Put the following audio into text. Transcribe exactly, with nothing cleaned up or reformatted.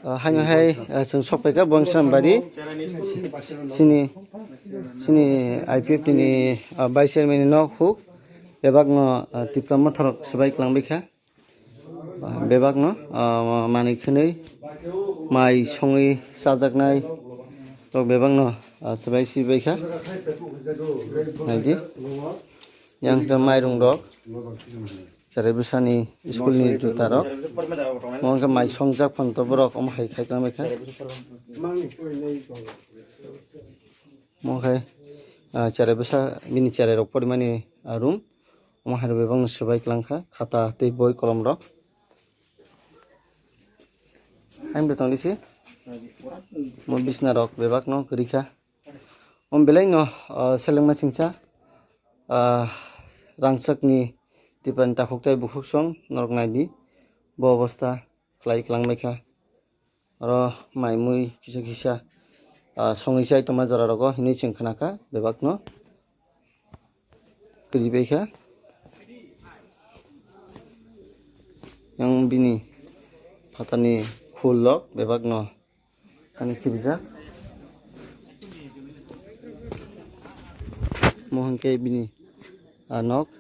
Ah, haino hai, ah, chwng sokpaikha Bongsam Bari, chini, chini I P F T ni, ah, vice chairman ni nok huk, bebak no, ah, Tipra Mothorok swbai kwlangbaikha. Ah, bebak no, ah, manwi khwnwi mai songwi chajaknai rok bebak no, ah, swbai sibaikha. Naidi, yang khe mairung rok. Cherai bwsani school ni juta rok. Mo wngkha mai songjak phano to borok omo hai khai tongbaikha. Mo khai, ah, cherai bwsa bini cherai rok porimani, ah, room. Omo hai bebak no swbai kwlangkha khata tei boi kolom rok. Ang betong disi. Mo bisna rok bebak no kwrwi kha. Om belai no, ah, selengma singcha, ah, rangchak ni Tipra ni takhuk tai bukhuk song norok naidi bo obostha khlai kwlangbaikha. Oro mai mui kisa kisa, ah, songwi chai tongma jora rogo hinwi chwng khnakha bebak no. Kwrwi baikha. Yang bini phatani khul rok bebak no ani khibijak. Mo hwnkhe bini, ah, nok